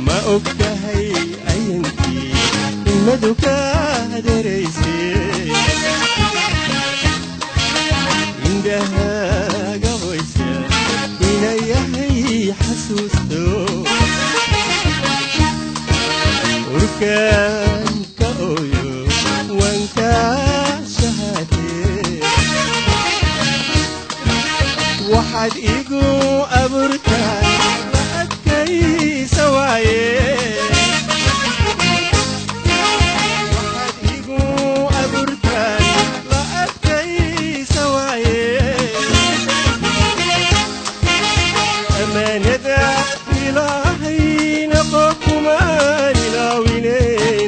Ma ogtahay ayankii ilmadu ka hadeeraysay, indhahaaga qoysa inay yahay xasuusto, urkaan ka ooyo waan kaa shahaatee. Waxaad igu abuurtaa la adkaysa waaye, waxaad igu abuurtaa la adkaysa waaye. Amaanada ilaahayna qokumaan ilaawine,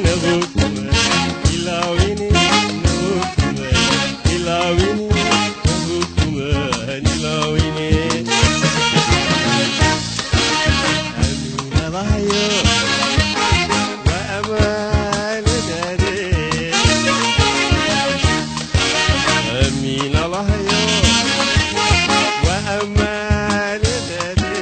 nagukumaan ilaawine, nagukumaan ilaawine, nagukumaan ilaawine. Amiinadahayo waa amaanadaade, amiinadahayo waa amaanadaade.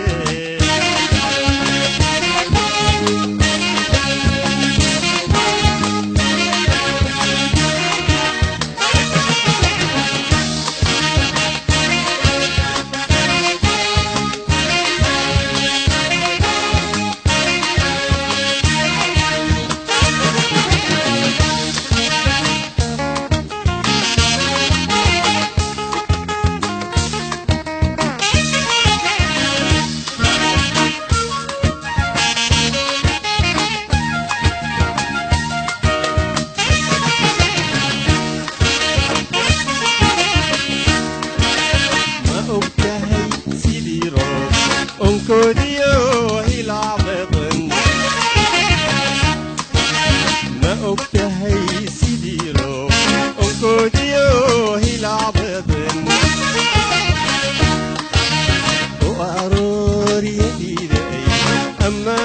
Ma ogtahay sidii roob onkoodiyo hilaac badan? Ma ogtahay sidii roob onkoodiyo hilaac badan oo arooriyadiiday ama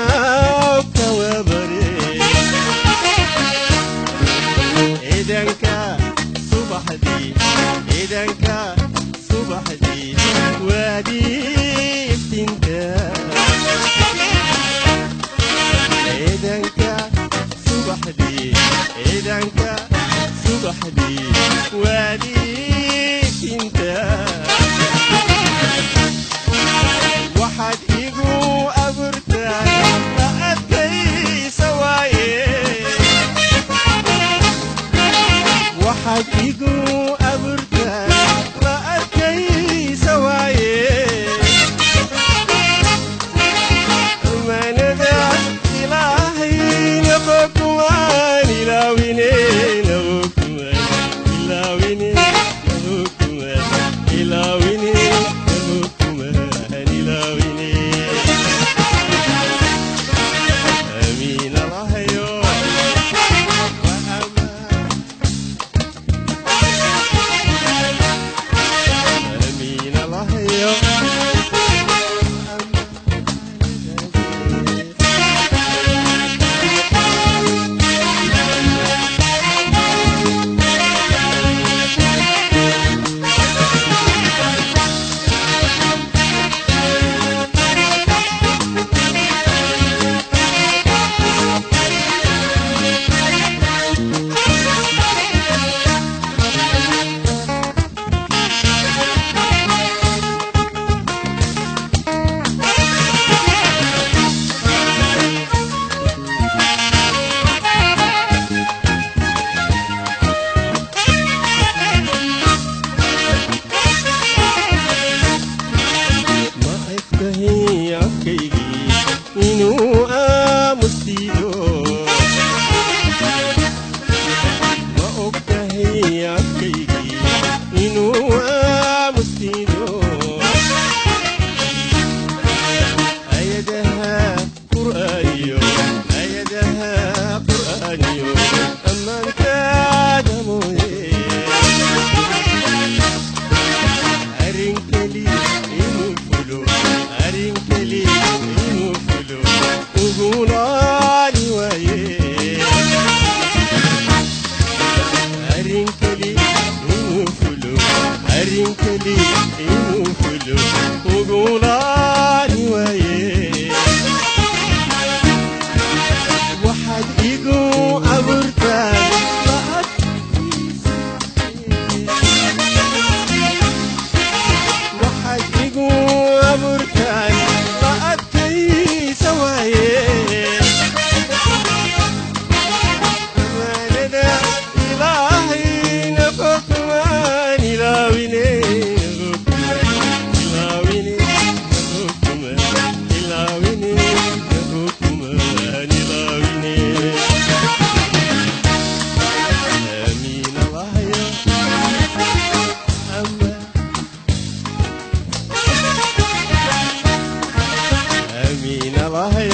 kawabare? Ciidanka subaxdii, ciidanka subaxdii waadiiftinta, ciidanka subaxdii, ciidanka subaxdii waadiiftinta. Waxaad igu abuurtaa Ogtahay afkaygii inuu aamusiido? Ma ogtahay afkaygii inuu aamusiido? Ayadaha qur'aaniyo, ayadaha qur'aaniyo, ammaantaada mooye arrin keli inuu fulo, arrin keli inuu fulo ugunaani waaye, arrin keli inuu fulo, arrin keli inuu fulo ugunaani waaye. Waxaad igu abuurtaan waxaad igu abuurtaan la adkaysa waaye. Amaanada ilaahayna qofkumaan ilaawine, ilaawine, qofkumaan ilaawine, qofkumaan ilaawine. Aamiin allahyo ama amiin allahyo.